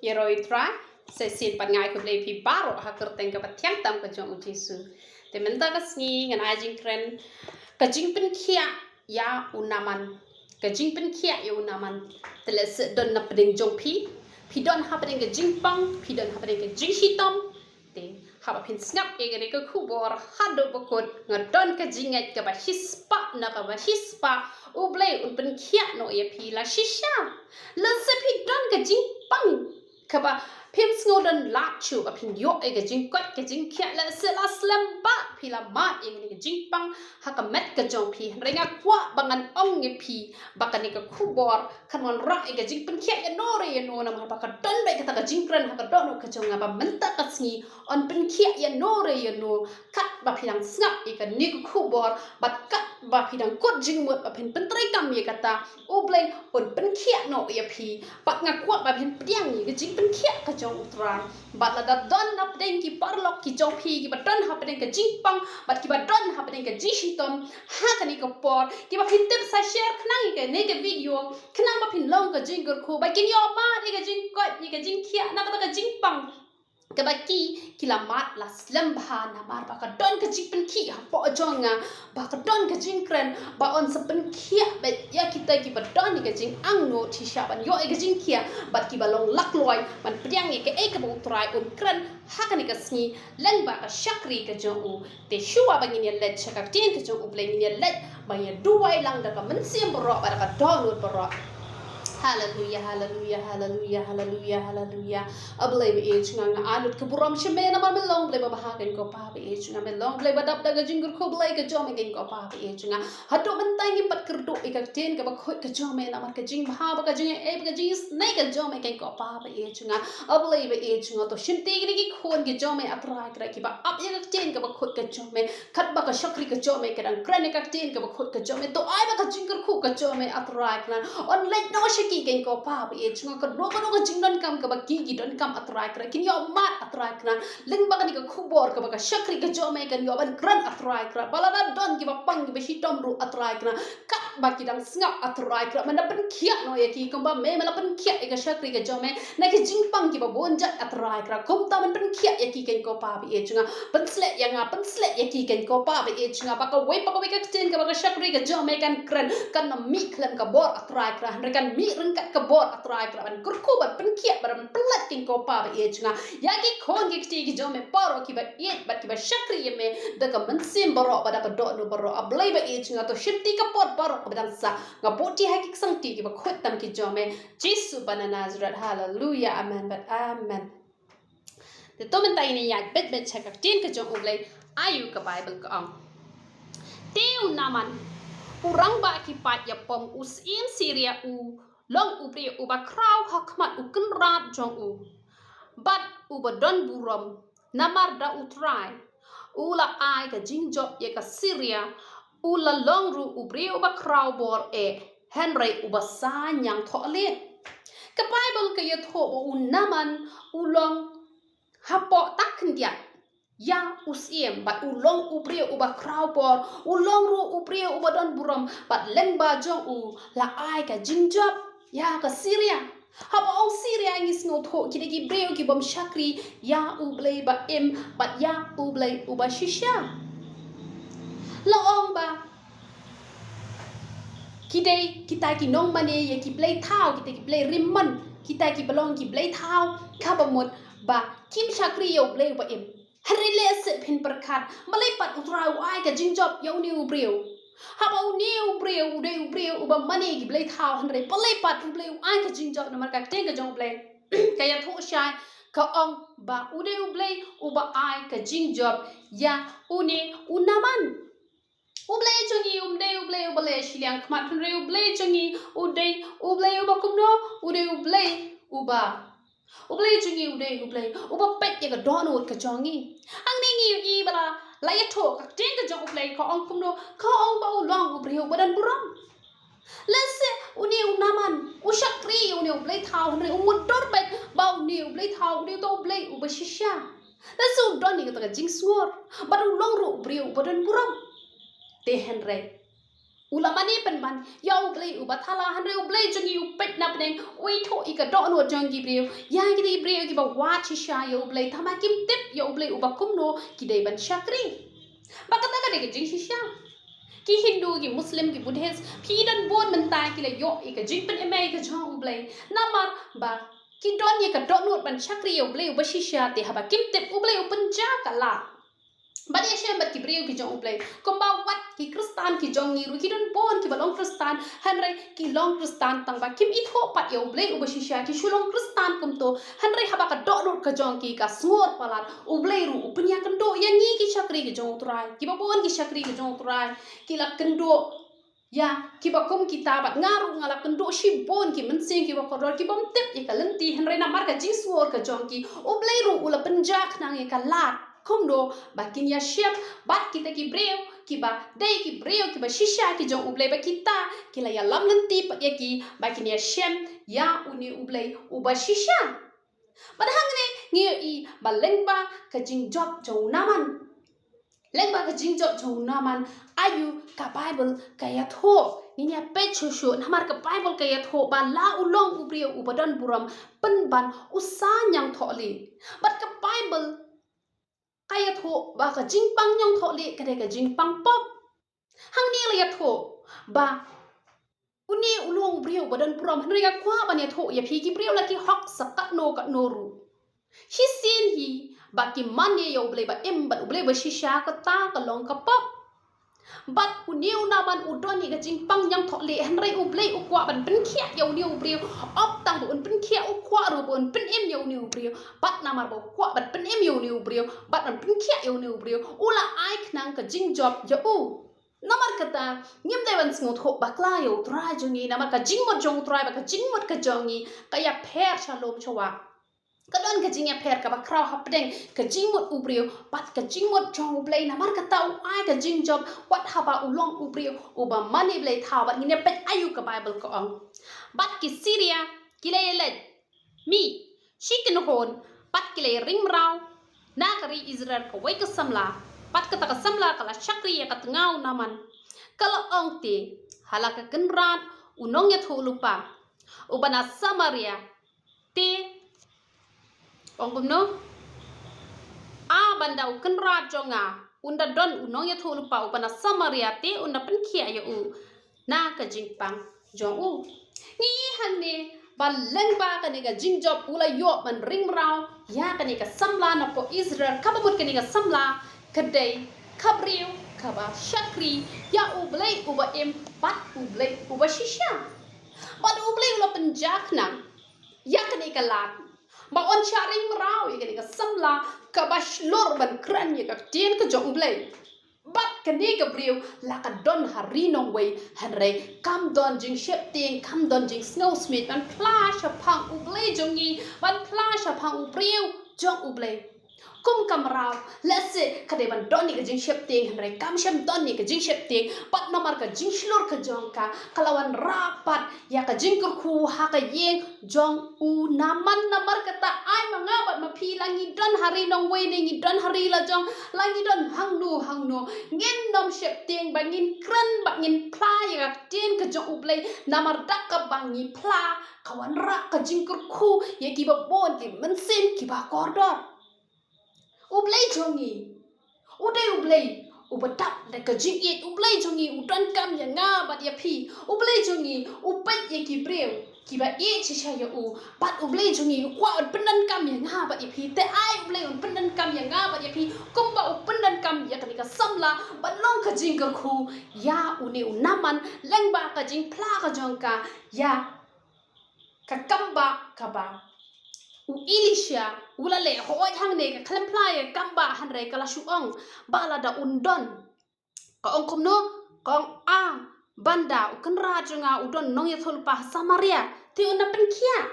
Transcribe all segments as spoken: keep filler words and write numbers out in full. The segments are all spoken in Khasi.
Ïaroh ïa u Trai, sa shisien pat nga ai khublei ïa phi baroh ha ka kyrteng kaba thiang tam ka jong u Jisu. Te mynta ka sngi ngan ai jingkren ka jingpynkhiah ïa u Naman. Ka jingpynkhiah ïa u Naman. Te lehse don na pdeng jong phi, phi don hapdeng ka jingpang, phi don hapdeng ka jingshitom. Te haba phin sngap ïa kane ka khubor haduh ba kut, nga don ka jingngeit kaba shispah na kaba shispah, U Blei un pynkhiah noh ïa phi la shisha. Lehse phi don ka jingpang kaba phim sngew don lad shuh ba phin ïoh ïa ka jingkoit ka jingkhiah, lehse la slem bha phi la mad ïa kane ka jingpang ha ka met ka jong phi. Hynrei nga kwah ba ngan ong ïa phi ba kane ka khubor kan wanrah ïa ka jingpynkhiah ïano re ïano, namar ba ka don beit kata ka jingkren ha ka dohnud ka jong nga ba mynta ka sngi yn pynkhiah ïano re ïano. Katba phi dang sngap ïa kane ka khubor bad katba phi dang kut jingmut ba phin pyntreikam ïa kata, U Blei un pynkhiah noh ïa phi. Bad nga kwah ba phin pdiang ïa ka jingpynkhiah ka jong U Trai. Bad lada don na pdeng ki paralok ki jong phi kiba don hapdeng ka jingpang bad kiba don hapdeng ka jingshitom ha kane ka por, kiba phi tip sa share khnang ïa kane ka video, khnang ba phin long ka jingkyrkhu ba kin ïoh mad ïa ka jingkoit ïa ka jingkhiah na kata ka jingpang kaba ki, ki la mad la slem bha, namar ba ka don ka jingpynkhiah hapoh jong nga, ba ka don ka jingkren ba yn sa pynkhiah beit ïa kita kiba don ïa ka jingangnud shisha ban ïoh ïa ka jingkhiah, bad kiba long lakloi ban pdiang ïa kaei kaba U Trai un kren ha kane ka sngi lyngba ka shakri ka jong u. Te shuwa ba ngin ïa leit sha ka ktien ka jong U Blei, ngin ïa leit ba ngin ïa duwai lang da ka mynsiem baroh bad da ka dohnud baroh. Haleluya, haleluya, haleluya, haleluya, haleluya. A Blei ba ïeit jong nga, nga ai lut ka burom sha me namar me long Blei ba bha, keiñ ko Pa ba ïeit jong nga, me long Blei ba dap da ka jingkyrkhu, Blei ka jong me, keiñ ko Pa ba ïeit jong nga. Haduh mynta ngim pat kyrduh ïa ka ktien kaba khuid ka jong me namar ka jingbha bad ka jingaiei bad ka jingisynei ka jong me, keiñ ko Pa ba ïeit jong nga. A Blei ba ïeit jong nga, to shimti kine ki khun ki jong me, A Trai Kynrad, kiba ap ïa ka ktien kaba khuid ka jong me. Katba ka shakri ka jong me ka dang kren ïa ka ktien kaba khuid ka jong me, to ai ba ka jingkyrkhu ka jong me, A Trai Kynrad, yn leit noh sha ki, keiñ ko Pa ba ïeit jong nga. Kano kano ka jingdonkam kaba ki, ki donkam, A Trai Kynrad, kin ïoh mad, A Trai Kynrad, lyngba kane ka khubor kaba ka shakri ka jong me kan ïoh ban kren, A Trai Kynrad. Ba lada don kiba pang kiba shitom ruh, A Trai Kynrad, katba ki dang sngap, A Trai Kynrad, men da pynkhiah noh ïa ki kumba me, men da pynkhiah ïa ka shakri ka jong me na ki jingpang kiba bun jait, A Trai Kynrad. Kumta men pynkhiah ïa ki, keiñ ko Pa ba ïeit jong nga. Pynshlei ïa nga, pynshlei ïa ki, keiñ ko Pa ba ïeit jong nga, ba kawei pa kawei ka ktien kaba ka shakri ka jong me kan kren, kan ym mih khlem ka bor, A Trai Kynrad, hynrei kan mih ryngkat ka bor, A Trai Kynrad, ban kyrkhu, ban pynkhiah, ban pynlait, keiñ ko Pa ba ïeit jong nga, ïa ki khun ki kti ki jong me baroh kiba ïeit bad kiba shakri ïa me da ka mynsiem baroh bad da ka dohnud baroh. A Blei ba ïeit jong nga, to shimti ka por baroh kaba dang sah. Nga buh ti ha ki ksangti kiba khuid tam ki jong me, Jisu ba na Nasaret. Haleluya, amen bad amen. Te to mynta ngin ïaid beit beit sha ka ktien ka jong U Blei, aiu ka Baibl ka ong. Te u Naman, u rangbah ki paid ïapom, u syiem Syria, u long u briew uba khraw ha khmat u kynrad jong u, bad uba don burom, namar da U Trai u la ai ka jingjop ïa ka Syria. U la long ruh u briew uba khraw bor eh, hynrei uba sah ñiangthohlieh. Ka Baibl ka ïathuh ba u Naman u long hapoh tak khyndiat ïa u syiem, bad u long u briew uba khraw bor, u long ruh u briew uba don burom, bad lyngba jong u la ai ka jingjop ïa ka Syria. Haba ong Syria ngi sngewthuh ki dei ki briew ki bym shakri ïa U Blei ba im bad ïa U Blei uba shisha. La ong ba ki dei kita ki nongmane ïa ki blei thaw, kita ki blei rim mon, kita kiba long ki blei thaw, kaba mut ba kim shakri ïa U Blei uba im. Hynrei lehse phin pyrkhat, balei pat U Trai u ai ka jingjop ïa une u briew? Haba une u briew u dei u briew uba mane ki blei thaw, hynrei balei pat U Blei u ai ka jingjop? Namar ka ktien ka jong U Blei ka ïathuh shai, ka ong ba u dei U Blei uba ai ka jingjop ïa une u Naman. U Blei jong ngi um dei U Blei uba leh shiliang khmat, hynrei U Blei jong ngi u dei U Blei uba kumno? U dei U Blei uba U Blei jong ngi u dei U Blei uba peit ïa ka dohnud ka jong ngi. Hangne ngi ïohi ba la, la ïathuh ka ktien ka jong U Blei, ka ong kumno? Ka ong ba u long u briew uba don burom. Lehse une u Naman u shakri ïa une u blei thaw, hynrei u mutdur beit ba une u blei thaw u dei uta u Blei uba shisha. Lehse u don ïa kata ka jingsngur bad u long ruh u briew uba don burom. Te hynrei U la mane pynban ïa U Blei uba thala, hynrei U Blei jong ngi u peit na bneng, u ithuh ïa ka dohnud jong ki briew, ïa ki briew kiba wad shisha ïa U Blei, tangba kim tip ïa U Blei uba kumno ki dei ban shakri. Ba kata ka dei ka jingshisha. Ki Hindu, ki Muslim, ki Buddhist, phi don bun mynta ki la ïoh ïa ka jingpynim ïa ka jong U Blei. Namar ba ki don ïa ka dohnud ban shakri ïa U Blei uba shisha, te haba kim tip, U Blei u pynjah ka lad. Bad ïashem bad ki briew ki jong U Blei. Kumba wat ki Khristan ki jong ngi ruh ki don bun kiba long Khristan, hynrei ki long Khristan tangba kim ithuh pat ïa U Blei uba shisha, ki shu long Khristan kumto. Hynrei haba ka dohnud ka jong ki ka sngur palat, U Blei ruh u pynïakynduh ïa ngi ki shakri ki jong U Trai. Kiba bun ki shakri ki jong U Trai ki la kynduh ïa kiba kum kita, bad nga ruh nga la kynduh shibun ki mynsiem kiba kordor kibym tip ïa ka lynti, hynrei namar ka jingsngur ka jong ki, U Blei ruh u la pynjah khnang ïa ka lad. Kumno ba kin ïashem bad kita ki briew kiba dei ki briew kiba shisha ki jong U Blei, ba kita ki la ïalam lynti pat ïa ki ba kin ïashem ïa une U Blei uba shisha. Bad hangne ngi ïohi ba lyngba ka jingjop jong u Naaman. Lyngba ka jingjop jong u Naaman, aïu ka Baibl ka ïathuh? Ngin ïa peit shuh shuh, namar ka Baibl ka ïathuh ba la u long u briew uba don burom, pynban u sa ñiangthohlieh. Bad ka Baibl ka ïathuh ba ka jingpang ñiangthohlieh ka dei ka jingpang pop. Hangne la ïathuh ba une u long u briew uba don burom, hynrei nga kwah ban ïathuh ïa phi, ki briew la ki hok sa katno katno ruh. Shisien hi ba ki mane ïa U Blei ba im bad U Blei ba shisha, kata ka long ka pop. Bad une u Naaman u don ïa ka jingpang ñiangthohlieh, hynrei U Blei u kwah ban pynkhiah ïa une u briew. Ym tang ba un pynkhiah, u kwah ruh ba un pynim ïa une u briew. Bad namar ba u kwah ban pynim ïa une u briew bad ban pynkhiah ïa une u briew, u la ai khnang ka jingjop ïa u. Namar kata, ngim dei ban sngewthuh bakla ïa U Trai jong ngi, namar ka jingmut jong U Trai bad ka jingmut ka jong ngi ka ïapher sha lum sha wah. Ka don ka jingïapher kaba khraw hapdeng ka jingmut u briew bad ka jingmut jong U Blei. Namar kata u ai ka jingjop wat haba u long u briew uba mane blei thaw. Bad ngin ïa peit aïu ka Baibl ka ong. Bad ki Siria ki la ïaleit mih shi kynhun bad ki la ïaring mraw na ka ri Israel kawei ka samla. Bad kata ka samla ka la shakri ïa ka tnga u Naaman. Ka la ong te ha la ka kynrad u nongïathuhlypa uba na Samaria te, ong kumno? A ban da u kynrad jong nga un da don u nongïathuhlypa uba na Samaria te un da pynkhiah ïa u na ka jingpang jong u. Ngi ïohi hangne ba lyngba kane ka jingjop u la ïoh ban ring mraw ïa kane ka samla na pdeng Israel, kaba mut kane ka samla ka dei ka briew kaba shakri ïa U Blei uba im bad U Blei uba shisha. Bad U Blei u la pynjah khnang ïa kane ka lad ba un shah ring mraw ïa kane ka samla kaba shlur ban kren ïa ka ktien ka jong U Blei. Bad kane ka briew la ka don ha ri nongwei, hynrei kam don jingsheptieng, kam don jingsngewsmiej ban phla shaphang U Blei jong ngi, ban phla shaphang u briew jong U Blei. Kum ka mraw, lehse ka dei ban don ïa ka jingsheptieng, hynrei kam shym don ïa ka jingsheptieng. Bad namar ka jingshlur ka jong ka, ka la wanrah pat ïa ka jingkyrkhu ha ka ïing jong u Naaman. Namar kata ai ma nga bad ma phi, la ngi don ha ri nongwei ne ngi don ha ri lajong, la ngi don hangno hangno, ngin nym sheptieng ba ngin kren bad ngin phla ïa ka ktien ka jong U Blei. Namar da kaba ngi phla, ka wanrah ka jingkyrkhu ïa kiba bun ki mynsiem kiba kordor. U Blei jong ngi u dei U Blei uba dap da ka jingïeit. U Blei jong ngi u donkam ïa nga bad ïa phi. U Blei jong ngi u peit ïa ki briew kiba ïeit shisha ïa u. Bad U Blei jong ngi u kwah un pyndonkam ïa nga bad ïa phi. Te ai U Blei un pyndonkam ïa nga bad ïa phi kumba u pyndonkam ïa kane ka samla ban long ka jingkyrkhu ïa une u Naaman lyngba ka jingphla ka jong ka ïa ka kambah kaba u Elisha u la leh. Hooid, hangne ka khlem phla ïa ka kambah, hynrei ka la shu ong ba lada un don, ka ong kumno? Ka ong, a ban da u kynrad jong nga u don nongïathuhlypa ha Samaria te un da pynkhiah.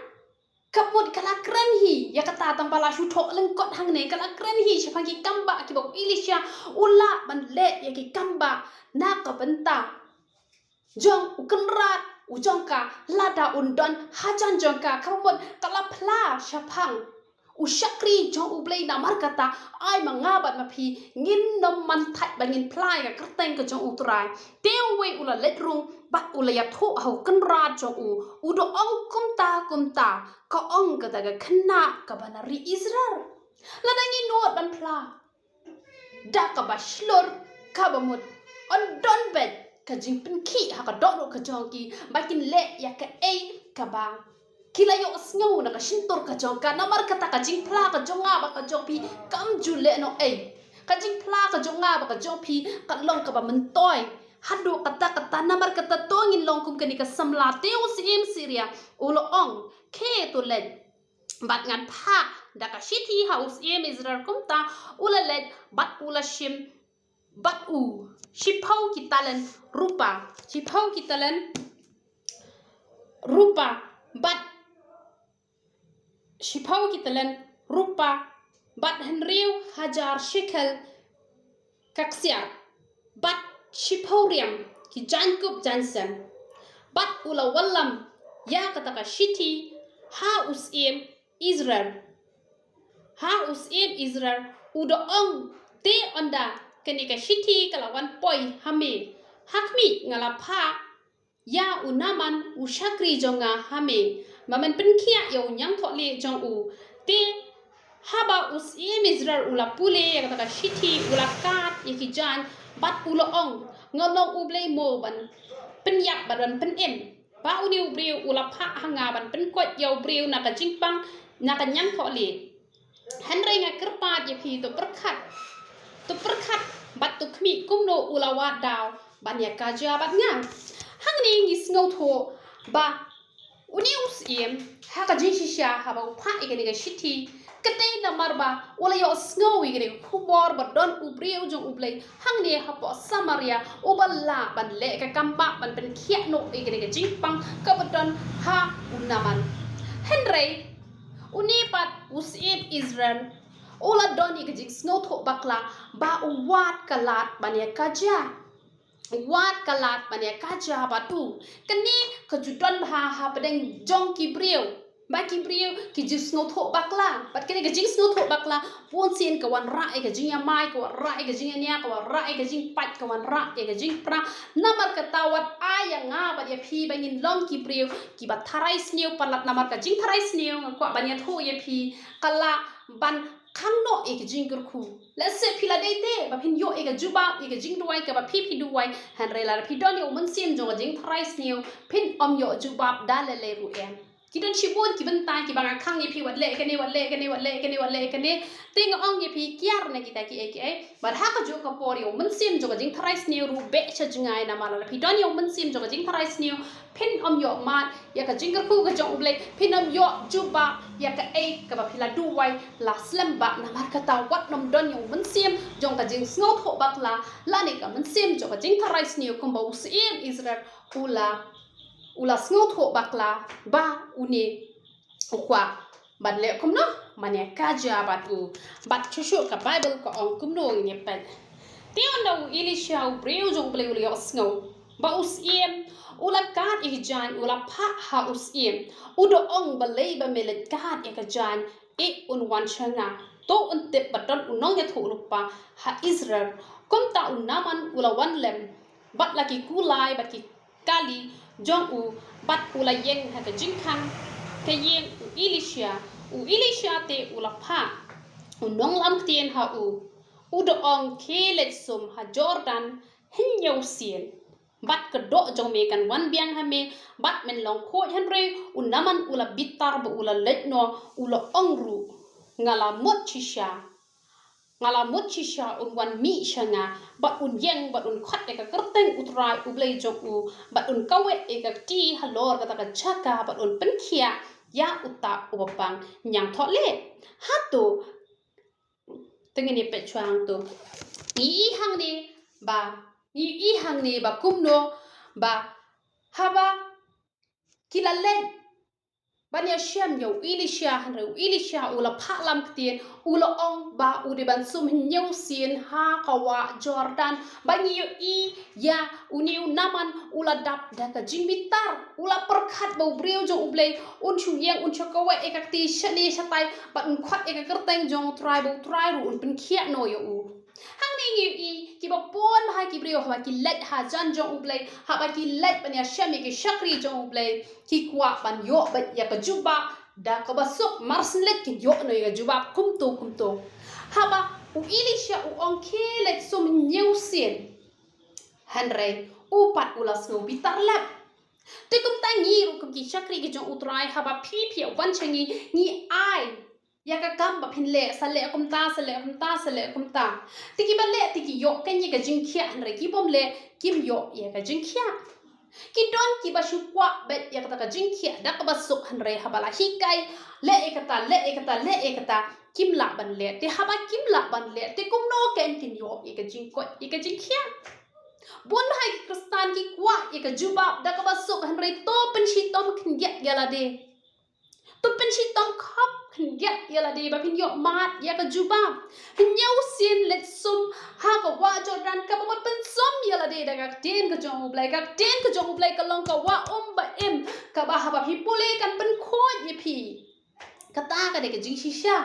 Ka mut ka la kren hi ïa kata, tang ba la shu thoh lyngkot hangne, ka la kren hi shaphang ki kambah kiba u Elisha u lah ban leh ïa ki kambah na ka bynta jong u kynrad u jong ka lada un don hajan jong ka. Ka mut ka la phla shaphang u shakri jong U Blei, namar kata ai ma nga bad ma phi ngin nym man thait ba ngin phla ïa ka kyrteng ka jong U Trai. Te uwei u la leit rung bad u la ïathuh ha u kynrad jong u, u da ong kumta kumta, ka ong kata ka khynnah kaba na ri Israel. Lada ngi nud ban phla da kaba shlur kaba mut, yn don beit ka jingpynkhih ha ka dohnud ka jong ki ba kin leh ïa kaei kaba ki la ïohsngew na ka shyntur ka jong ka. Namar kata ka jingphla ka jong nga bad ka jong phi kam ju leh noh ei. Ka jingphla ka jong nga bad ka jong phi ka long kaba myntoi. Haduh katta katta, namar kata to ngin long kum kane ka samla. Te u syiem Syria u la ong, khie to leit bad ngan phah da ka shithi ha u syiem Israel. Kumta u la leit bad u la shim bad u shiphew ki talen rupa, shiphew ki talen rupa bad shiphew ki talen rupa bad hynriew hajar shekel ka ksiar bad shiphew riam ki jaiñkup jaiñsem. Bad u la wallam ïa kata ka shithi ha u syiem Israel, ha u syiem Israel, u da ong, te ynda kane ka shithi ka la wan poi ha me, ha khmih, nga la phah ïa u Naaman u shakri jong nga ha me ba men pynkhiah ïa u ñiangthohlieh jong u. Te haba u syiem Israel u la pule ïa kata ka shithi, u la kad ïa ki jaiñ bad u la ong, nga long U Blei mo ban pynïap bad ban pynim? Ba une u briew u la phah ha nga ban pynkoit ïa u briew na ka jingpang, na ka ñiangthohlieh. Hynrei nga kyrpad ïa phi, to pyrkhat, to pyrkhat bad to khmih kumno u la wad daw ban ïa ka jia bad nga. Hangne ngi sngewthuh ba une u syiem ha ka jingshisha haba u phah ïa kane ka shithi, ka dei namar ba u la ïohsngew ïa kane ka khubor ba don u briew jong U Blei hangne hapoh Samaria uba lah ban leh ka kam ba ban pynkhiah noh ïa kane ka jingpang kaba don ha u Naaman. Hynrei une pat u syiem Israel u la don ïa ka jingsngewthuh bakla ba u wad ka lad ban ïa ka jia. Wad ka lad ban ïa ka jia bad u. Kane ka ju don bha hapdeng jong ki briew. Ba ki briew ki ju sngewthuh bakla. Bad kane ka jingsngewthuh bakla bunsien ka wanrah ïa ka jingïamai, ka wanrah ïa ka jingïania, ka wanrah ïa ka jingpait, ka wanrah ïa ka jingpra. Namar kata wat ai ïa nga bad ïa phi ba ngin long ki briew kiba tharai sniew palat, namar ka jingtharai sniew, nga kwah ban ïathuh ïa phi, ka lah ban khang noh ïa ka jingkyrkhu. Lehse phi la dei te ba phin ïoh ïa ka jubab ïa ka jingduwai kaba phi phi duwai, hynrei lada phi don ïa u mynsiem jong ka jingtharai sniew, phin ym ïoh jubab da lei lei ruh em. Ki don shibun ki bynta kiba nga khang ïa phi, wat leh kane, wat leh kane, wat leh kane, wat leh kane. Te nga ong ïa phi, kiar na kita kiei kiei. Bad ha kajuh ka por ïa u mynsiem jong ka jingtharai sniew ruh beh sha jngai, namar lada phi don ïa u mynsiem jong ka jingtharai sniew, phin ym ïoh mad ïa ka jingkyrkhu ka jong U Blei, phin ym ïoh jubab ïa kaei kaba phi la duwai la slem bha. Namar kata wat nym don ïa u mynsiem jong ka jingsngewthuh bakla lane ka mynsiem jong ka jingtharai sniew kumba u syiem Israel u la, u la sngewthuh bakla ba une u kwah ban leh kumno, ban ïa ka jia bad u. Bad shuh shuh ka Baibl ka ong kumno, ngin ïa peit. Te ynda u Elisha u briew jong U Blei u la ïohsngew ba u syiem u la kad ïa ki jaiñ, u la phah ha u syiem, u da ong, balei ba me leit kad ïa ka jaiñ? Eh, un wan sha nga. To un tip ba don u nongïathuhlypa ha Israel. Kumta u Naaman u la wan lem bad la ki kulai bad ki kali jong u, bad u la ïeng ha ka jingkhang ka ïing u Elisha. U Elisha te u la phah u nonglam ktien ha u, u da ong, khie leit sum ha Jordan hynñiew sien, bad ka doh jong me kan wan biang ha me, bad men long khuid. Hynrei u Naaman u la bitar bad u la leit noh, u la ong ruh, nga la mut shisha, nga la mut shisha un wan mih sha nga, bad un ïeng, bad un khot ïa ka kyrteng U Trai U Blei jong u, bad un kaweh ïa ka kti halor kata ka jaka, bad un pynkhiah ïa uta uba pang ñiangthohlieh. Hato, te ngin ïa peit shuwa hangto. Ngi i hangne ba, ngi i hangne ba kumno ba haba ki la leit ban ïashem ïa u Elisha, hynrei u Elisha u la phah lam ktien, u la ong ba u dei ban sum hynñiew sien ha ka wah Jordan. Ba ngi ïohi ïa une u Naaman u la dap da ka jingbitar, u la pyrkhat ba u briew jong U Blei un shu ïeng, un shu kaweh ïa ka kti shane shatai, bad un khot ïa ka kyrteng jong U Trai, ba U Trai ruh un pynkhiah noh ïa u. Hangne ngi ïohi kiba bun bha ki briew haba ki leit hajan jong U Blei, haba ki leit ban ïashem ïa ki shakri jong U Blei, ki kwah ban ïoh beit ïa ka jubab da kaba suk, mar shen leit kin ïoh noh ïa ka jubab kumto kumto. Haba u Elisha u ong khie leit sum hynñiew sien, hynrei u pat u la sngew bitar lep. Te kumta ngi ruh kum ki shakri ki jong U Trai, haba phi phi ïa wan sha ngi, ngi ai ïa ka kam ba phin leh, sa leh kumta, sa leh kumta, sa leh kumta. Te kiba leh te ki ïoh kein ïa ka jingkhiah, hynrei ki bym leh kim ïoh ïa ka jingkhiah. Ki don kiba shu kwah beit ïa kata ka jingkhiah da kaba suk, hynrei haba la hikai, leh ïa kata, leh ïa kata, leh ïa kata, kim lah ban leh. Te haba kim lah ban leh te kumno kein kin ïoh ïa ka jingkoit ïa ka jingkhiah? Bun bha ki Khristan ki kwah ïa ka jubab da kaba suk, hynrei to pynshitom khyndiat ïa lade. To pynshitom khop khyndiat ïa lade ba phin ïoh mad ïa ka jubab. Hynñiew sien leit sum ha ka wah Jordan, kaba mut pynsum ïa lade da ka ktien ka jong U Blei. Ka ktien ka jong U Blei ka long ka wah um ba im, kaba haba phi pule kan pynkhuid ïa phi. Kata ka dei ka jingshisha.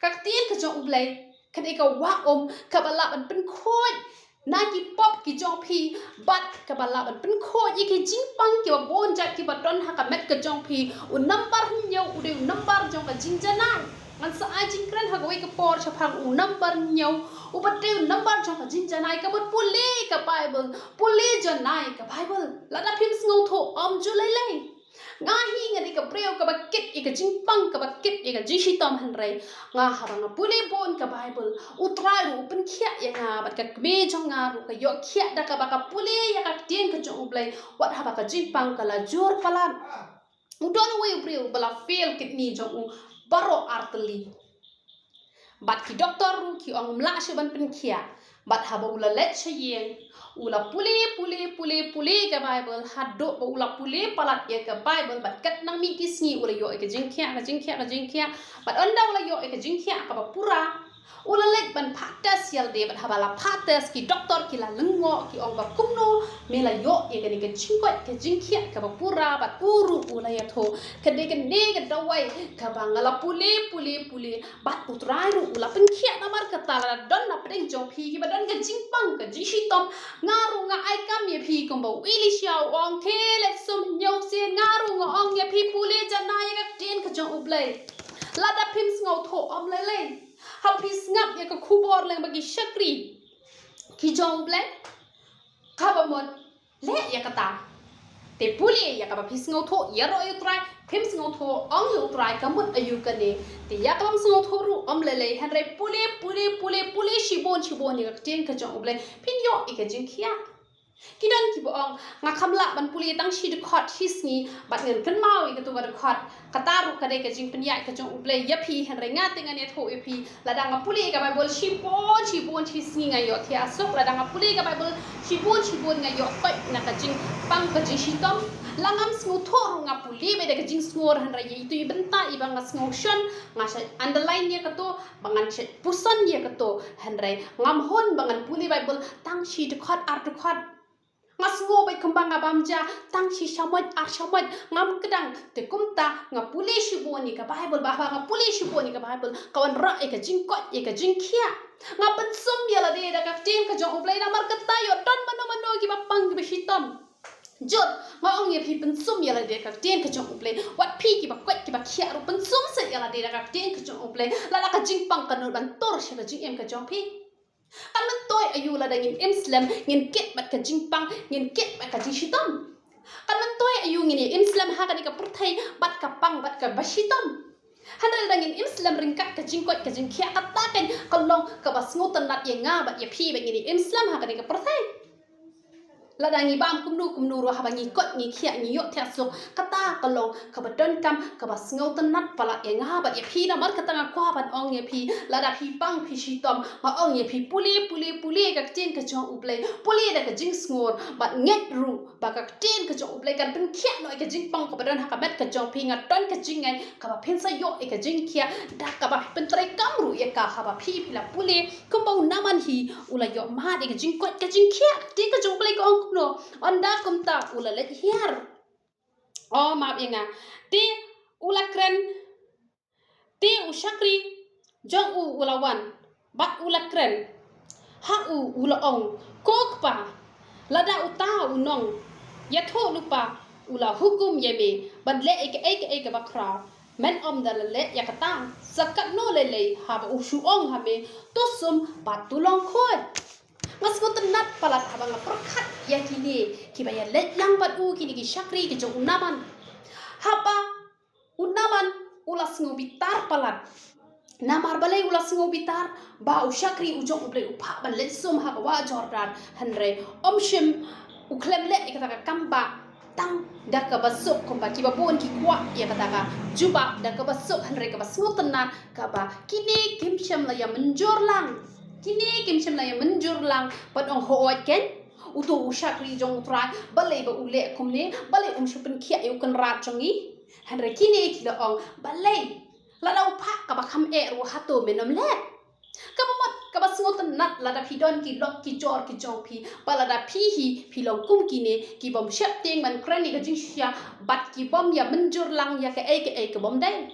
Ka ktien ka jong U Blei ka dei ka wah um kaba lah ban pynkhuid na ki pop ki jong phi, bad kaba lah ban pynkhuid ïa ki jingpang kiba bun jait kiba don ha ka met ka jong phi. U nambar hynñiew u dei u nambar jong ka jingjanai. Ngan sa ai jingkren ha kawei ka por shaphang u nambar hynñiew, uba dei u nambar jong ka jingjanai. Kaba pule ka Baibl, pule janai ka Baibl. Lada phim sngewthuh, ym ju lei lei. Nga hi nga dei ka briew kaba kit ïa ka jingpang, kaba kit ïa ka jingshitom, hynrei nga, haba nga pule bun ka Baibl, U Trai ruh u pynkhiah ïa nga, bad ka kmie jong nga ruh ka ïoh khiah da kaba ka pule ïa ka ktien ka jong U Blei, wat haba ka jingpang ka la jur palat. U don uwei u briew ba la fail kidney jong u baroh artylli. Bad ki doktor ruh ki ong ym lah shuh ban pynkhiah. Bad haba u la leit sha ïing, u la pule, pule, pule, pule ka Baibl, haduh ba u la pule palat ïa ka Baibl, bad katba nang mih ki sngi u la ïoh ïa ka jingkhiah, ka jingkhiah, ka jingkhiah. Bad ynda u la ïoh ïa ka jingkhiah kaba pura, u la leit ban phah test ïa lade, bad haba la phah test, ki doktor ki la lyngngoh, ki ong ba kumno me la ïoh ïa kane ka jingkoit ka jingkhiah kaba pura, bad u ruh u la ïathuh, ka dei kane ka dawai kaba nga la pule, pule, pule, bad U Trai ruh u la pynkhiah. Namar kata lada don na pdeng jong phi kiba don ka jingpang ka jingshitom, nga ruh nga ai kam ïa phi kumba u Elisha u ong, khie leit sum hynñiew sien. Nga ruh nga ong ïa phi, pule janai ïa ka ktien ka jong U Blei. Lada phim sngewthuh, ym lei lei. Haba phi sngap ïa ka khubor lyngba ki shakri ki jong U Blei, kaba mut leh ïa kata. Te pule ïa kaba phi sngewthuh, ïaroh ïa U Trai. Phim sngewthuh, ong ïa U Trai ka mut aïu kane. Te ïa kaba ym sngewthuh ruh, ym lei lei, hynrei pule, pule, pule, pule shibun shibun ïa ka ktien ka jong U Blei, phin ïoh ïa ka jingkhiah. Ki don kiba ong, nga kham lah ban pule tang shi dkhot shi sngi, bad ngan kynmaw ïa kato ka dkhot. Kata ruh ka dei ka jingpynïaid ka jong U Blei ïa phi, hynrei nga te ngan ïathuh ïa phi, lada nga pule ka Baibl shibun shibun shi sngi nga ïoh thiah suk, lada nga pule ka Baibl shibun shibun nga ïoh koit na ka jingpang ka jingshitom. La ngam sngewthuh ruh nga pule beit da ka jingsngur, hynrei ïa itu i bynta iba nga sngew shon, nga shait underline ïa kato, ba ngan shait puson ïa kato, hynrei ngam hun ba ngan pule Baibl tang shi dkhot ar dkhot. Nga sngew beit kumba nga bam ja, tang shi shamoit ar shamoit, ngam kdang. Te kumta nga pule shibun ïa ka Baibl, ba haba nga pule shibun ïa ka Baibl, ka wanrah ïa ka jingkoit ïa ka jingkhiah. Nga pynsum ïa lade da ka ktien ka jong U Blei, namar kata ïoh don mano mano kiba pang kiba shitom. Jur, nga ong ïa phi, pynsum ïa lade da ka ktien ka jong U Blei. Wat phi kiba koit kiba khiah ruh, pynsum seh ïa lade da ka ktien ka jong U Blei. Lada ka jingpang ka nud ban tur sha ka jingim ka jong phi. Kan myntoi aïu lada ngin im slem, ngin kit bad ka jingpang, ngin kit bad ka jingshitom? Kan myntoi aïu ngin ïa im slem ha kane ka pyrthei bad ka pang bad kaba shitom? Hynrei lada ngin im slem ryngkat ka jingkoit ka jingkhiah, kata kan ka long kaba sngewtynnat ïa nga bad ïa phi ba ngin ïa im slem ha kane ka pyrthei. Lada ngi bam kumno kumno ruh, haba ngi koit ngi khiah ngi ïoh thiah suk, kata ka long kaba donkam kaba sngewtynnat palat ïa nga bad ïa phi. Namar kata nga kwah ban ong ïa phi, lada phi pang phi shitom, nga ong ïa phi, pule pule pule ka ktien ka jong U Blei, pule da ka jingsngur bad ngeit ruh ba ka ktien ka jong U Blei kan pynkhiah noh ïa ka jingpang kaba don ha ka met ka jong phi. Nga don ka jingngeit kaba phin sa ïoh ïa ka jingkhiah da kaba phi pyntreikam ruh ïa ka. Haba phi phi la pule kumba u Naaman hi, u la ïoh mad ïa ka jingkoit ka jingkhiah. Ka ktien ka jong U Blei ka ong kumno? Ynda kumta u la leit hiar. O map ïa nga. Te u la kren, te u shakri jong u u la wan bad u la kren ha u, u la ong, ko kpa, lada uta u nongïathuhlypa u la hukum ïa me ban leh ïa kaei kaei kaba khraw, men ym da la leh ïa kata. Sa katno lei lei haba u shu ong ha me, to sum bad to long khuid. Nga sngewtynnat palat haba nga pyrkhat ïa kine kiba ïaleit lang bad u, kine ki shakri ki jong u Naaman. Haba u Naaman u la sngew bitar palat. Namar balei u la sngew bitar? Ba u shakri u jong U Blei u phah ban leit sum ha ka wah Jordan, hynrei um shym, u khlem leh ïa kata ka kam ba tang da kaba suk, kumba kiba bun ki kwah ïa kata ka jubab da kaba suk, hynrei kaba sngewtynnat kaba kine kim shym la ïa mynjur lang. Kine kim shym la ïa mynjur lang bad ong, hooid keiñ, uto u shakri jong U Trai, balei ba u leh kumne, balei um shu pynkhiah ïa u kynrad jong ngi? Hynrei kine ki la ong, balei lada u phah kaba kham eh ruh, hato men ym leh? Kaba mut kaba sngewtynnat, lada phi don ki lok ki jor ki jong phi, ba lada phi hi phi long kum kine ki bym sheptieng ban kren ïa ka jingshisha bad ki bym ïa mynjur lang ïa kaei kaei ka bym dei.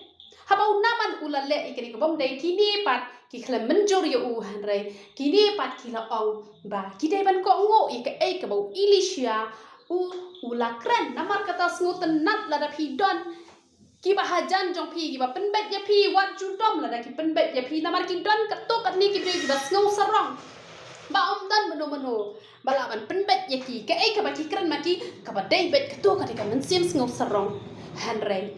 Haba u Naaman u la leh ïa kane ka bym dei, kine pat ki khlem mynjur ïa u, hynrei kine pat ki la ong ba ki dei ban kohnguh ïa kaei kaba u Elisha u, u la kren. Namar kata sngewtynnat, lada phi don kiba hajan jong phi kiba pynbeit ïa phi, wat ju dom lada ki pynbeit ïa phi, namar ki don katto katne ki briew kiba sngewsarong ba ym don mano mano ba lah ban pynbeit ïa ki. Kaei kaba ki kren ma ki kaba dei beit, katto ka dei ka mynsiem sngewsarong. Hynrei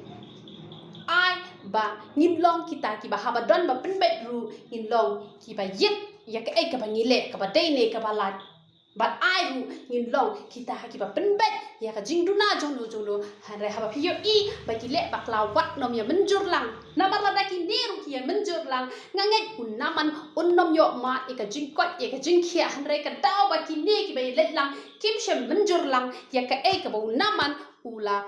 ai ba ngin long kita kiba haba don ba pynbeit ruh ngin long kiba ïit ïa kaei kaba ngi leh, kaba dei ne kaba lait. Bad ai ruh ngin long kita ha kiba pynbeit ïa ka jingduna jong no jong no. Hynrei haba phi ïohi ba ki leh bakla, wat nym ïa mynjur lang. Namar lada kine ruh ki ïa mynjur lang, nga ngeit u Naaman un nym ïoh mad ïa ka jingkoit ïa ka jingkhiah. Hynrei ka daw ba kine kiba ïaleit lang kim shym mynjur lang ïa kaei kaba u Naaman u la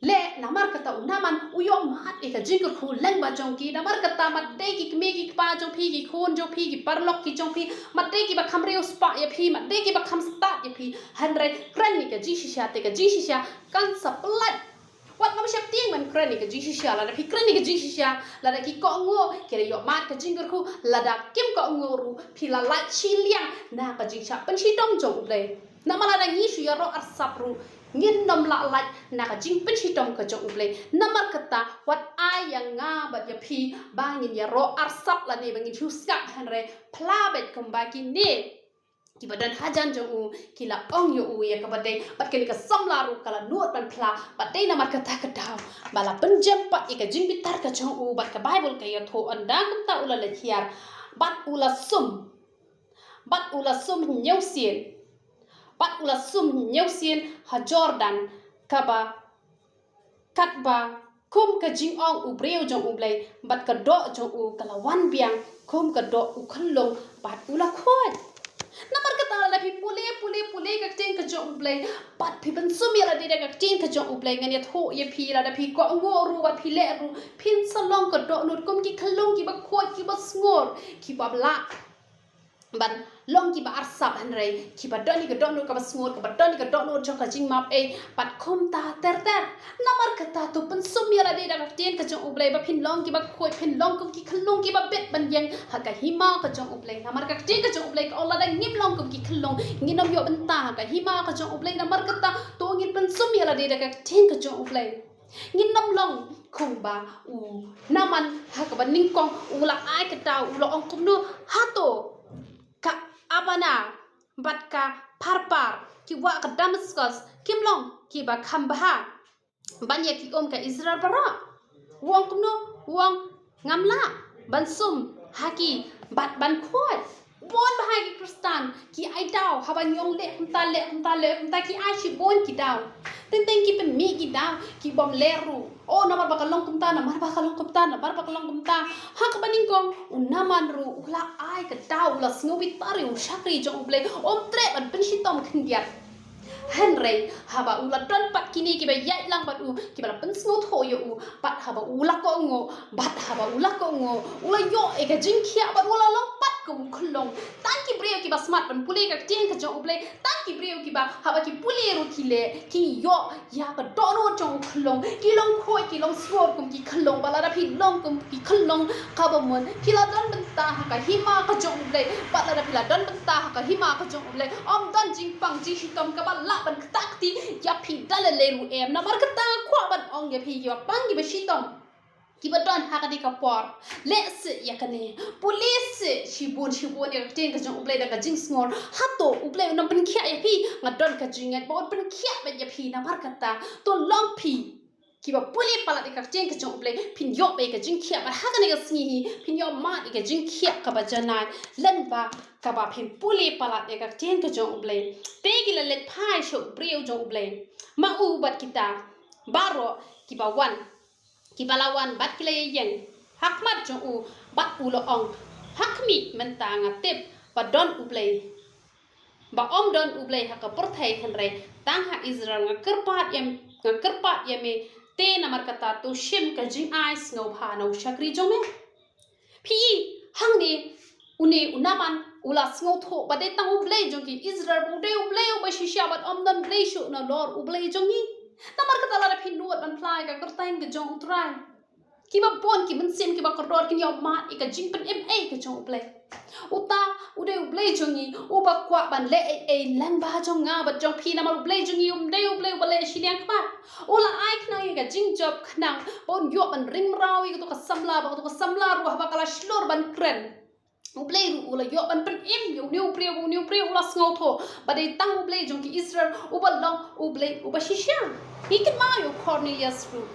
leh. Namar kata u Naaman u ïoh mad ïa ka jingkyrkhu lyngba jong ki. Namar kata mat dei ki kmie ki kpa jong phi, ki khun jong phi, ki paralok ki jong phi, mat dei kiba kham riewspah ïa phi, mat dei kiba kham stad ïa phi, hynrei kren ïa ka jingshisha, te ka jingshisha kan sa pyllait. Wat nym sheptieng ban kren ïa ka jingshisha. Lada phi kren ïa ka jingshisha, lada ki kohnguh, ki la ïoh mad ka jingkyrkhu, lada kim kohnguh ruh, phi la lait shiliang na ka jingshah pynshitom jong U Blei. Namar lada ngi shu ïaroh arsap ruh ngin nym lah lait na ka jingpynshitom ka jong U Blei. Namar kata wat ai ïa nga bad ïa phi ba ngin ïaroh arsap lane ba ngin shu skap, hynrei phla beit kumba kine kiba don hajan jong u ki la ong ïa u ïa kaba dei. Bad kane ka samla ruh ka la nud ban phla, bad dei namar kata ka daw ba la pynjem pat ïa ka jingbitar ka jong u. Bad ka Baibl ka ïathuh, ynda kumta u la leit hiar bad u la sum, bad u la sum hynñiew sien, bad u la sum hynñiew sien ha Jordan, kaba katba kum ka jingong u briew jong U Blei, bad ka doh jong u ka la wan biang kum ka doh u khyllung, bad u la khuid. Namar kata lada phi pule pule pule ka ktien ka jong U Blei, bad phi pynsum ïa lade da ka ktien ka jong U Blei, ngan ïathuh ïa phi, lada phi kohnguh ruh bad phi leh ruh, phin sa long ka dohnud kum ki khyllung kiba khuid, kiba sngur, kiba lah ban long kiba arsap, hynrei kiba don ïa ka dohnud kaba sngur, kaba don ïa ka dohnud jong ka jingmap ei, bad kumta ter ter. Namar kata to pynsum ïa lade da ka ktien ka jong U Blei ba phin long kiba khuid, phin long kum ki khyllung kiba bit ban ïeng ha ka hima ka jong U Blei. Namar ka ktien ka jong U Blei ka ong lada ngim long kum ki khyllung, ngin nym ïoh bynta ha ka hima ka jong U Blei. Namar kata to ngin pynsum ïa lade da ka ktien ka jong U Blei. Ngin nym long kumba u Naaman ha kaba nyngkong u la ai ka daw, u la ong kumno, hato ka Abana bad ka Pharpar, ki wah ka Damaskos, kim long kiba kham bha ban ïa ki um ka Israel baroh? U ong kumno? U ong, ngam lah ban sum ha ki bad ban khuid. U Shibun bha ki Khristan ki ai daw, haba ngi ong leh kumta, leh kumta, leh kumta, ki ai shibun ki daw. Teng teng ki pynmih ki daw ki bym leh ruh. O, namar ba ka long kumta, namar ba ka long kumta, namar ba ka long kumta. Ha kaba nyngkong, u Naaman ruh u la ai ka daw, u la sngew bitar ïa u shakri jong U Blei, um treh ban pynshitom khyndiat. Hynrei haba u la don pat kine kiba ïaid lang bad u, kiba la pynsngewthuh ïa u, bad haba u la kohnguh, bad haba u la kohnguh, u la ïoh ïa ka jingkhiah bad u la long pat kum u khyllung. Tang ki briew kiba smat ban pule ka ktien ka jong U Blei, tang ki briew kiba haba ki pule ruh ki leh, ki ïoh ïa ka dohnud jong u khyllung, ki long khuid, ki long sngewsih kum ki khyllung, bad lada phi long kum ki khyllung kaba mut, phi la don bynta ha ka hima ka jong U Blei, bad lada phi la don bynta ha ka hima ka jong U Blei, ym don jingpang jingshitom kaba lah ban ktah kti ïa phi da lei lei ruh em. Namar kata nga kwah ban ong ïa phi, ïa pang kiba shitom, kiba don ha kane ka por, leh seh ïa kane, pule seh shibun shibun ïa ka ktien ka jong U Blei da ka jingsngew. Hato U Blei un ym pynkhiah ïa phi? Nga don ka jingngeit ba un pynkhiah beit ïa phi. Namar kata, to long phi kiba pule palat ïa ka ktien ka jong U Blei, phin ïoh beit ïa ka jingkhiah, bad ha kane ka sngi hi phin ïoh mad ïa ka jingkhiah kaba janai, lyngba kaba phin pule palat ïa ka ktien ka jong U Blei. Te ki la leit phai sha u briew jong U Blei, ma u bad kita baroh kiba wan, kiba la wan bad ki la ïeng ha khmat jong u, bad u la ong, ha khmih mynta nga tip ba don U Blei, ba ym don U Blei ha ka pyrthei, hynrei tang ha Israel. Nga kyrpad ïa, nga kyrpad ïa me, te namar kata to shim ka jingai sngewbha na u shakri jong me. Phi i, hangne une u Naaman u la sngewthuh ba dei tang U Blei jong ki Israel, ba u dei U Blei uba shisha, bad ym don Blei shuh nalor U Blei jong ngi. Namar kata lada phi nud ban phla ïa ka kyrteng ka jong U Trai, kiba bun ki mynsiem kiba kordor kin ïoh mad ïa ka jingpynim ei ka jong U Blei. Uta u dei U Blei jong ngi, uba kwah ban leh ei ei lyngba jong nga bad jong phi, namar U Blei jong ngi um dei U Blei uba leh shiliang khmat. U la ai khnang ïa ka jingjop khnang ba un ïoh ban ring mraw ïa kato ka samla, ba kato ka samla ruh haba ka la shlur ban kren, U Blei ruh u la ïoh ban pynim ïa une u briew, une u briew u la sngewthuh ba dei tang U Blei jong ki Israel uba long U Blei uba shisha. Ngi kynmaw ïa u Cornelius ruh.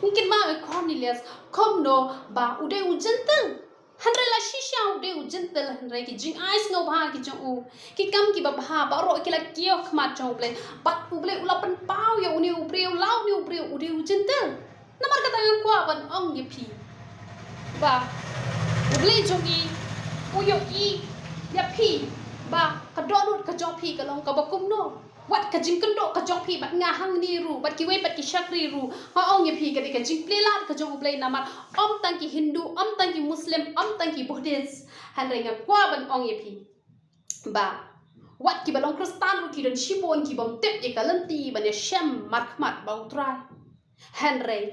Ngi kynmaw ïa u Cornelius kumno ba u dei u Jentil. Hynrei la shisha u dei u Jentil, hynrei ki jingai sngewbha ki jong u, ki kam kiba bha baroh ki la kiew khmat jong U Blei, bad U Blei u la pynpaw ïa une u briew, la une u briew u dei u Jentil. Namar kata nga kwah ban ong ïa phi ba U Blei jong ngi u ïohi ïa phi, ba ka dohnud ka jong phi ka long kaba kumno. Wat ka jingkynduh ka jong phi bad nga hangne ruh, bad kiwei pat ki shakri ruh, nga ong ïa phi ka dei ka jingplie lad ka jong U Blei, namar ym tang ki Hindu, ym tang ki Muslim, ym tang ki Buddhist. Hynrei nga kwah ban ong ïa phi ba wat kiba long Khristan ruh ki don shibun ki bym tip ïa ka lynti ban ïashem markhmat bad U Trai. Hynrei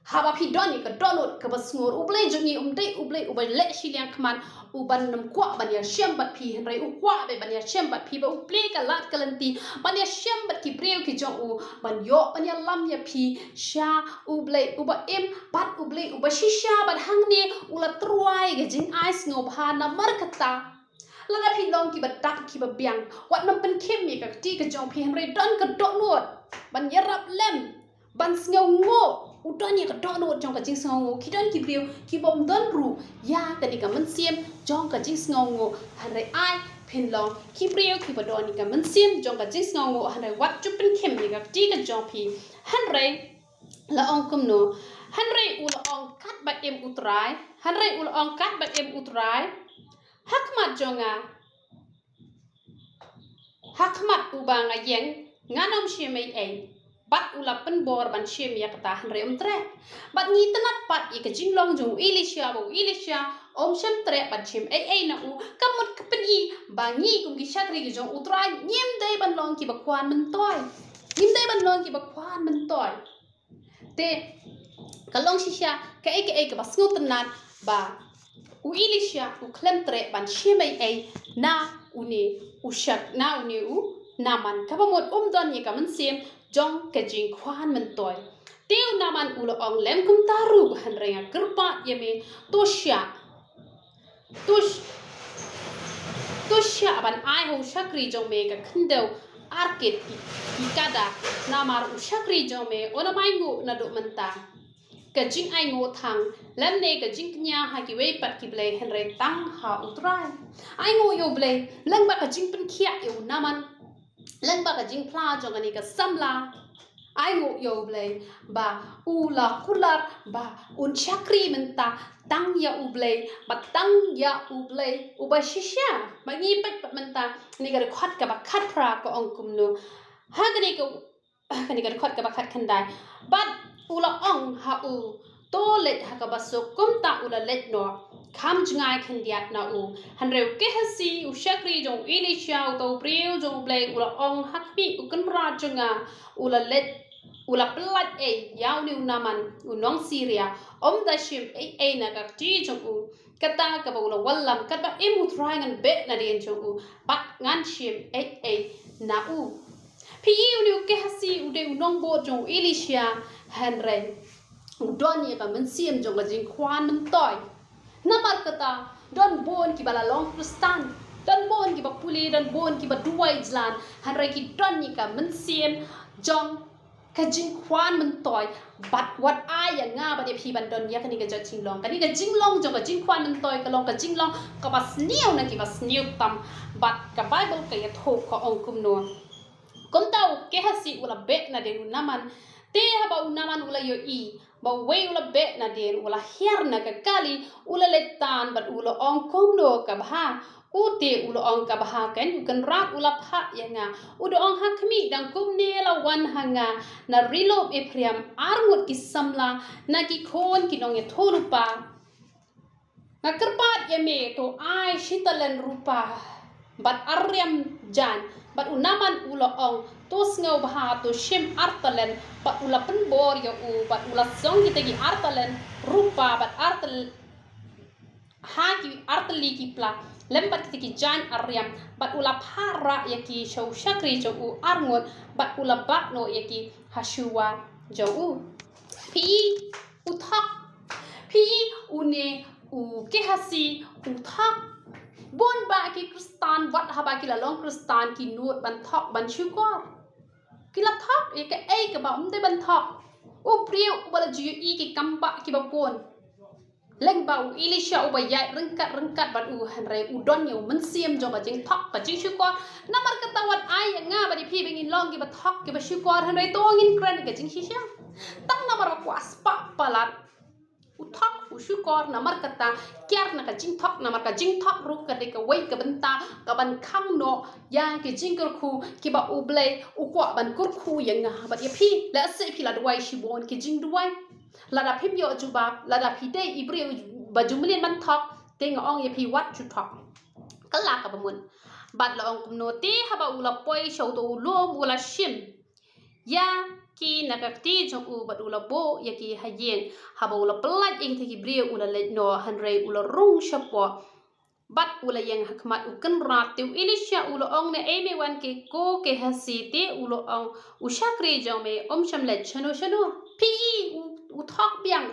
haba phi don ïa ka dohnud kaba sngur, U Blei jong ngi um dei U Blei uba leh shiliang khmat, uban ym kwah ban ïashem bad phi, hynrei u kwah beit ban ïashem bad phi, ba u plie ka lad ka lynti ban ïashem bad ki briew ki jong u, ban ïoh ban ïalam ïa phi sha U Blei uba im bad U Blei uba shisha. Bad hangne u la tyrwa ïa ka jingai sngewbha. Namar kata, lada phi long kiba dap kiba biang, wat nym pynkhim ïa ka kti ka jong phi, hynrei don ka dohnud ban ïarap lem, ban sngewnguh. U don ïa ka dohnud jong ka jingsngewnguh. Ki don ki briew ki bym don ruh ïa kane ka mynsiem jong ka jingsngewnguh, hynrei ai phin long ki briew kiba don ïa ka mynsiem jong ka jingsngewnguh, hynrei wat ju pynkhim ïa ka kti ka jong phi. Hynrei la ong kumno? Hynrei u la ong, katba im U Trai, hynrei u la ong, katba im U Trai ha khmat jong nga, ha khmat uba nga ïeng, ngan ym shim ei ei. Bad u la pynbor ban shim ïa kata, hynrei um treh. Bad ngi tnat pat ïa ka jinglong jong u Elisha, ba u Elisha um shym treh ban shim ei ei na u. Ka mut ka pyni ba ngi kum ki shakri ki jong U Trai ngim dei ban long kiba khwan myntoi. Ngim dei ban long kiba khwan myntoi. Te ka long shisha kaei kaei kaba sngewtynnat, ba u Elisha u khlem treh ban shim ei ei na une u shak, na une u Naaman, kaba mut um don ïa ka mynsiem jong ka jingkhwan myntoi. Te u Naaman u la ong, lem kumta ruh, hynrei nga kyrpad ïa me, to shah, to sh-, to shah ban ai ha u shakri jong me ka khyndew arkit ki, ki kada, namar u shakri jong me un ym ainguh naduh mynta. ka jingainguh thang, lymne ka jingkñia ha kiwei pat ki blei, hynrei tang ha U Trai. Ainguh ïa U Blei lyngba ka jingpynkhiah ïa u Naman, lyngba ka jingphla jong kane ka samla. Ainguh ïa U Blei ba u la kular ba un shakri mynta tang ïa U Blei, ba tang ïa U Blei uba shisha. Ba ngi peit pat mynta, kane ka dkhot kaba khatphra ka ong kumno. Ha kane ka, kane ka dkhot kaba khatkhyndai. Bad u la ong ha u, to leit ha kaba suk. Kumta u la leit noh, kham jngai khyndiat na u. Hynrei u Gehazi, u shakri jong u Elisha, uta u briew jong U Blei, u la ong ha khmih, u kynrad jong nga u la leit, u la pyllait ei ïa une u Naman u nong Syria. Ym da shim ei ei na ka kti jong u, kata kaba u la wallam, katba im U Trai ngan beh nadien jong u, bad ngan shim ei ei na u. Phi i, une u Gehazi u dei u nongbud jong u Elisha, hynrei u don ïa ka mynsiem jong ka jingkwah myntoi. Namar kata, don bun kiba la long Khristan, don bun kiba pule, don bun kiba duwai jlan, hynrei ki don ïa ka mynsiem jong ka jingkwah myntoi. Bad wat ai ïa nga bad ïa phi ban don ïa kane ka jait jinglong. Kane ka jinglong jong ka jingkwah myntoi ka long ka jinglong kaba sniew na kiba sniew tam. Bad ka Baibl ka ïathuh, ka ong kumno. Kumta u Gehazi u la beh nadien u Naman. Te haba u Naman u la ïohi ba uwei u la beh nadien, u la hiar na ka kali, u la leit tan bad u la ong, kumno ka bha? U te u la ong, ka bha kein, u kynrad u la phah ïa nga. U da ong, ha khmih, dang kumne la wan ha nga na ri lum Ephraim ar ngut ki samla na ki khun ki nongïathuhlypa. Nga kyrpad ïa me, to ai shi talen rupa bad ar riam jaiñ. Bad u Naman u la ong, to sngewbha, to shim ar talen. Bad u la pynbor ïa u, bad u la song kita ki ar talen rupa bad ar tel ha ki ar tylli ki pla lem bad kita ki jaiñ ar riam, bad u la phah rah ïa ki sha u shakri jong u ar ngut, bad u la bah noh ïa ki ha shuwa jong u. Phi i, u thok. Phi i, une u Gehazi u thok. Bun bah ki Khristan, wat haba ki la long Khristan, ki nud ban thok ban shukor. Ki la thok ïa kaei kaba ym dei ban thok. U briew uba la ju ïohi ki kam bah kiba bun. Lyngba u Elisha uba ïaid ryngkat ryngkat bad u, hynrei u don ïa u mynsiem jong ka jingthok, ka jingshukor. Namar kata wat ai ïa nga bad ïa phi ba ngin long kiba thok kiba shukor, hynrei to ngin kren ka jingshisha. Tang namar ba kwah spah palat, u thok u shukor, namar kata kiar na ka jingthok, namar ka jingthok ruh ka dei kawei ka bynta kaban khang noh ïa ki jingkyrkhu kiba U Blei u kwah ban kyrkhu ïa nga bad ïa phi. Lehse phi la duwai shibun ki jingduwai. Lada phim ïoh jubab, lada phi dei i briew ba ju mlien ban thok, te nga ong ïa phi, wat ju thok. Kylla kaba mut. Bad la ong kumno, te haba u la poi sha uto u lum, u la shim ïa ki na ka kti jong u bad u la buh ïa ki ha ïing. Haba u la pyllait ïa kita ki briew, u la leit noh, hynrei u la rung shapoh. Bad u la ïeng ha khmat u kynrad. Te u Elisha u la ong, naei me wan, ko Gehazi? Te u la ong u shakri jong me, ym shym leit shano shano. Phi i, u, u thok biang.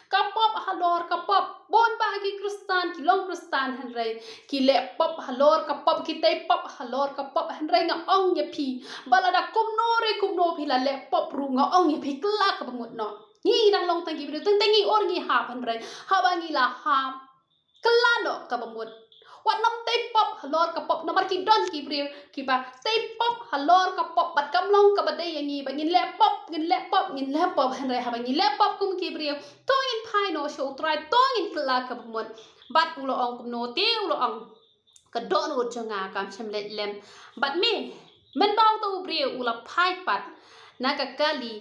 Ka pop halor ka pop. Bun bah ki Khristan, ki long Khristan, hynrei ki leh pop halor ka pop, ki tei pop halor ka pop. Hynrei nga ong ïa phi ba lada kumno re kumno phi la leh pop ruh, nga ong ïa phi, kylla kaba mut noh. Ngi dang long tang ki briew, teng teng ngi ur ngi hap, hynrei haba ngi la hap, kylla noh kaba mut. Wat nym tei pop halor ka pop, namar ki don ki briew kiba tei pop halor ka pop bad kam long kaba dei ïa ngi, ba ngin leh pop, ngin leh pop, ngin leh pop, hynrei haba ngi leh pop kum ki briew, to ngin phai noh sha U Trai, to ngin kylla kaba mut. Bad u la ong kumno? Te u la ong, ka dohnud jong nga kam shym leit lem bad me. Mynba uto u briew u la phai pat na ka kali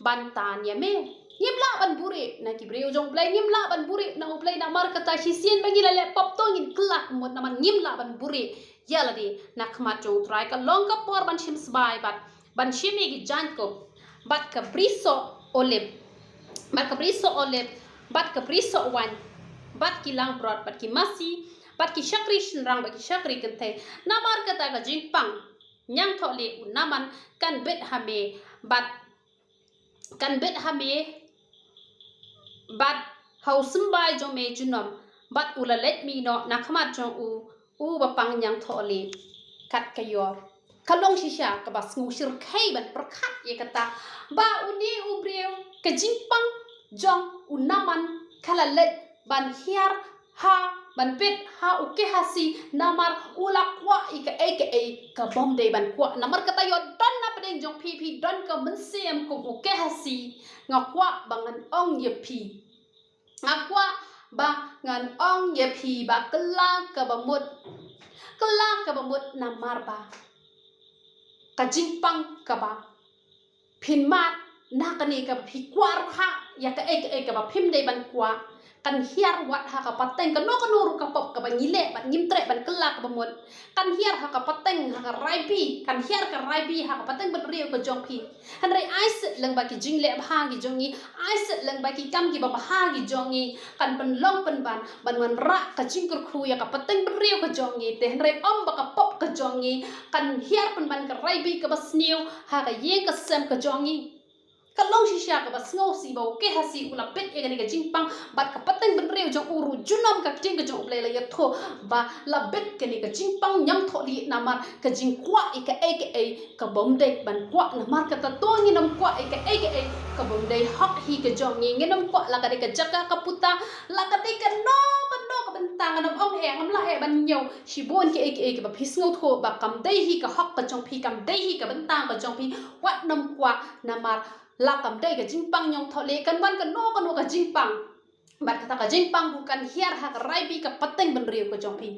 ban tan ïa me, ngim lah ban buhrieh na ki briew jong U Blei, ngim lah ban buhrieh na U Blei. Namar kata shisien ba ngi la leh pop, to ngin kylla kaba mut, namar ngim lah ban buhrieh ïa lade na khmat jong U Trai. Ka long ka por ban shim sbai bad ban shim ïa ki jaiñkup bad ka brisoh olib, bad ka brisoh olib, bad ka brisoh waiñ, bad ki langbrot, bad ki masi, bad ki shakri shynrang, bad ki shakri kynthei. Namar kata ka jingpang ñiangthohlieh u Naman kan bit ha me, bad kan bit ha me bad ha u symbai jong me junom. Bad u la leit mih noh na khmat jong u, u ba pang ñiangthohlieh kat ka ïor. Ka long shisha kaba sngewshyrkhei ban pyrkhat ïa kata, ba une u briew, ka jingpang jong u Naman ka la leit ban hiar ha, ban peit ha u Gehazi, namar u la kwah ïa kaei kaei ka bym dei ban kwah. Namar kata ïoh don na pdeng jong phi, phi don ka mynsiem kum u Gehazi. Nga kwah ba ngan ong ïa phi, nga kwah ba ngan ong ïa phi ba kylla kaba mut, kylla kaba mut, namar ba ka jingpang kaba phin mad na kane kaba phi kwah ruh ha ïa kaei kaei kaba phim dei ban kwah, kan hiar wat ha ka pateng. Kano kano ruh ka pop kaba ngi leh bad ngim treh ban kylla kaba mut, kan hiar ha ka pateng, ha ka raibi, kan hiar ka raibi ha ka pateng bynriew ka jong phi. Hynrei ai set lem ba ki jingleh bha ki jong ngi, ai set lem ba ki kam kiba bha ki jong ngi kan pynlong pynban ban wanrah ka jingkyrkhu ïa ka pateng bynriew ka jong ngi. Te hynrei ym ba ka pop ka jong ngi kan hiar pynban ka raibi kaba sniew ha ka ïing ka sem ka jong ngi. Ka long shisha kaba sngewsih ba u Gehazi u la bit ïa kane ka jingpang, bad ka pateng bynriew jong u ruh junom ka ktien ka jong U Blei la ïathuh ba la bit kane ka jingpang ñiangthohlieh namar ka jingkwah ïa kaei kaei ka bym dei ban kwah. Namar kata to ngin ym kwah ïa kaei kaei ka bym dei hok hi ka jong ngi. Ngin ym kwah la ka dei ka jaka ka puta, la ka dei kano kano ka bynta. Ngan ym ong eh, ngam lah eh ban ñiew shibun kiei kiei kiba phi sngewthuh ba kam dei hi ka hok ka jong phi, kam dei hi ka bynta ka jong phi. Wat nym kwah namar la kam dei ka jingpang ñiangthohlieh, kan wan kano kano ka jingpang. Bad kata ka jingpang ruh kan hiar ha ka raibi ka pateng bynriew ka jong phi.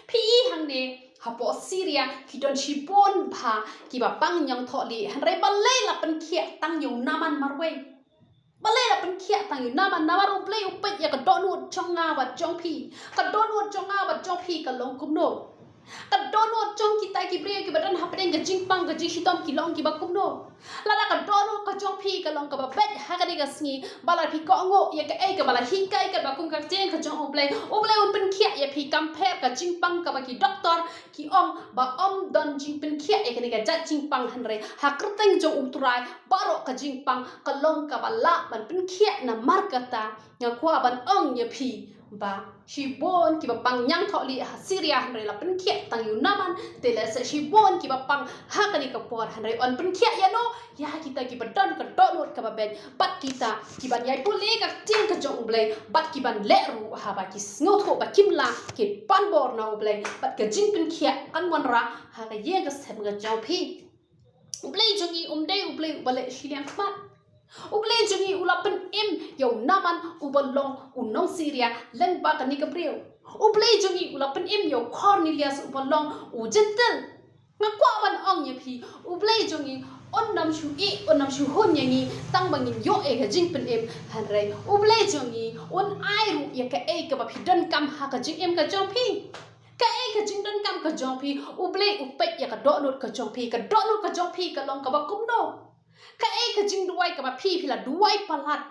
Phi i hangne hapoh Syria ki don shibun bha kiba pang ñiangthohlieh, hynrei balei la pynkhiah tang ïa u Naman marwei? Balei la pynkhiah tang ïa u Naman? Namar U Blei u peit ïa ka dohnud jong nga bad jong phi. Ka dohnud jong nga bad jong phi ka long kumno? Ka dohnud jong kita ki briew kiba don hapdeng ka jingpang ka jingshitom ki long kiba kumno? Lada ka dohnud ka jong phi ka long kaba beit ha kane ka sngi, ba la phi kohnguh ïa kaei kaba la hikai katba kum ka ktien ka jong U Blei, U Blei un pynkhiah ïa phi. Kam pher ka jingpang kaba ki doktor ki ong ba ym don jingpynkhiah ïa kane ka jait jingpang, hynrei ha kyrteng jong U Trai baroh ka jingpang ka long kaba lah ban pynkhiah. Namar kata nga kwah ban ong ïa phi ba shibun kiba pang ñiangthohlieh ha Syria hynrei la pynkhiah tang ïa u Naman. Te lehse shibun kiba pang ha kane ka por hynrei yn pynkhiah ïano? Ïa kita kiba don ka dohnud kaba beit, bad kita kiban ïai pule ka ktien ka jong U Blei, bad kiban leh ruh haba ki sngewthuh ba kim lah, kin pan bor na U Blei, bad ka jingpynkhiah kan wanrah ha ka ïing ka sem ka jong phi. U Blei jong ngi um dei U Blei uba leh shiliang khmat. U Blei jong ngi u la pynim ïa u Naman uba long u nong Syria lyngba kane ka briew. U Blei jong ngi u la pynim ïa u Cornelius uba long u Jentil. Nga kwah ban ong ïa phi, U Blei jong ngi un nym shu ïeh, un nym shu hun ïa ngi tang ba ngin ïoh ïa ka jingpynim, hynrei U Blei jong ngi un ai ruh ïa kaei kaba phi donkam ha ka jingim ka jong phi. Kaei ka jingdonkam ka jong phi, U Blei u peit ïa ka dohnud ka jong phi. Ka dohnud ka jong phi ka long kaba kumno? Kaei ka jingduwai kaba phi, phi la duwai palat?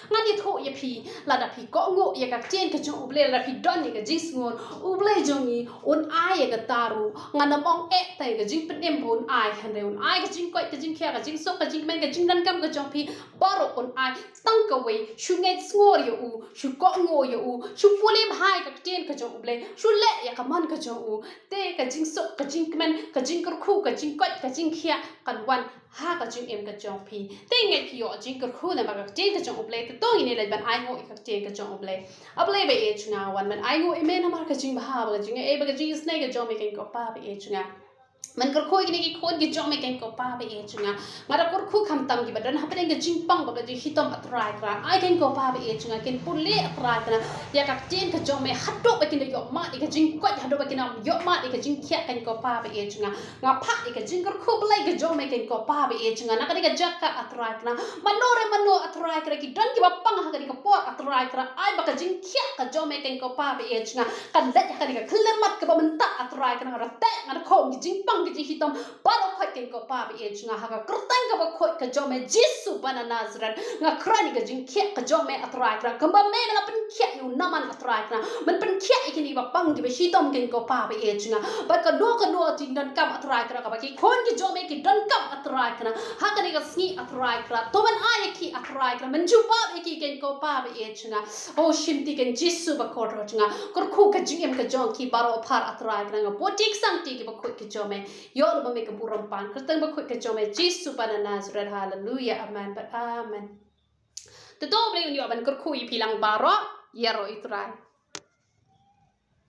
Ngan ïathuh ïa phi, lada phi kohnguh ïa ka ktien ka jong U Blei, lada phi don ïa ka jingsngew, U Blei jong ngi un ai ïa kata ruh. Ngan ym ong eh tang ïa ka jingpynim ba un ai, hynrei un ai ka jingkoit ka jingkhiah, ka jingsuk ka jingkmen, ka jingdonkam ka jong phi baroh un ai. Tang kawei, shu ngeit sngur ïa u, shu kohnguh ïa u, shu pule bha ïa ka ktien ka jong U Blei, shu leh ïa ka mon ka jong u. Te ka jingsuk ka jingkmen, ka jingkyrkhu, ka jingkoit ka jingkhiah kan wan ha ka jingim ka jong phi. Te ngeit phi ïoh jingkyrkhu namar ka ktien ka jong U Blei, te to ngin ïa leit ban ainguh ïa ka ktien ka jong U Blei. A Blei ba ïeit jong nga, wan ban ainguh ïa me namar ka jingbha bad ka jingaiei bad ka jingisynei ka jong me, keiñ ko Pa ba ïeit jong nga. Ngan kyrkhu ïa kine ki khun ki jong me, keiñ ko Pa ba ïeit jong nga. Nga da kyrkhu khamtam kiba don hapdeng ka jingpang bad ka jingshitom, A Trai Kynrad. Ai keiñ ko Pa ba ïeit jong nga, kin pule, A Trai Kynrad, ïa ka ktien ka jong me haduh ba kin da ïoh mad ïa ka jingkoit, haduh ba kin da ïoh mad ïa ka jingkhiah, keiñ ko Pa ba ïeit jong nga. Nga phah ïa ka jingkyrkhu Blei ka jong me, keiñ ko Pa ba ïeit jong nga, na kane ka jaka, A Trai Kynrad. Mano re mano, A Trai Kynrad, ki don kiba pang ha kane ka por, A Trai Kynrad, ai ba ka jingkhiah ka jong me, keiñ ko Pa ba ïeit jong nga, kan leit ha kane ka khyllipmat kaba mynta, A Trai Kynrad. Nga da teh, nga da khum ki jingpang ki jingshitom baroh khoit, keiñ ko Pa ba ïeit jong nga, ha ka kyrteng kaba khuid ka jong me Jisu ba na Nasareth. Nga kren ïa ka jingkhiah ka jong me, A Trai Kynrad, kumba me, me la pynkhiah ïa u Naman, A Trai Kynrad. Men pynkhiah ïa kine kiba pang kiba shitom, keiñ ko Pa ba ïeit jong nga. Bad kano kano ka jingdonkam, A Trai Kynrad, kaba ki khun ki jong me ki donkam, A Trai Kynrad, ha kane ka sngi, A Trai Kynrad, to men ai ïa ki, A Trai Kynrad, men jubab ïa ki, keiñ ko Pa ba ïeit jong nga. O shimti keiñ Jisu ba kordor jong nga, kyrkhu ka jingim ka jong ki baroh phar, A Trai Kynrad. Nga bud ïa ki sangti kiba khuid ki jong me, ïoh lem ma me ka burom pan kyrteng ba khuid ka jong me Jisu ba na Nasareth. Haleluya, amen bad amen. Te to U Blei un ïoh ban kyrkhu ïa phi lang baroh, ïaroh ïa U Trai.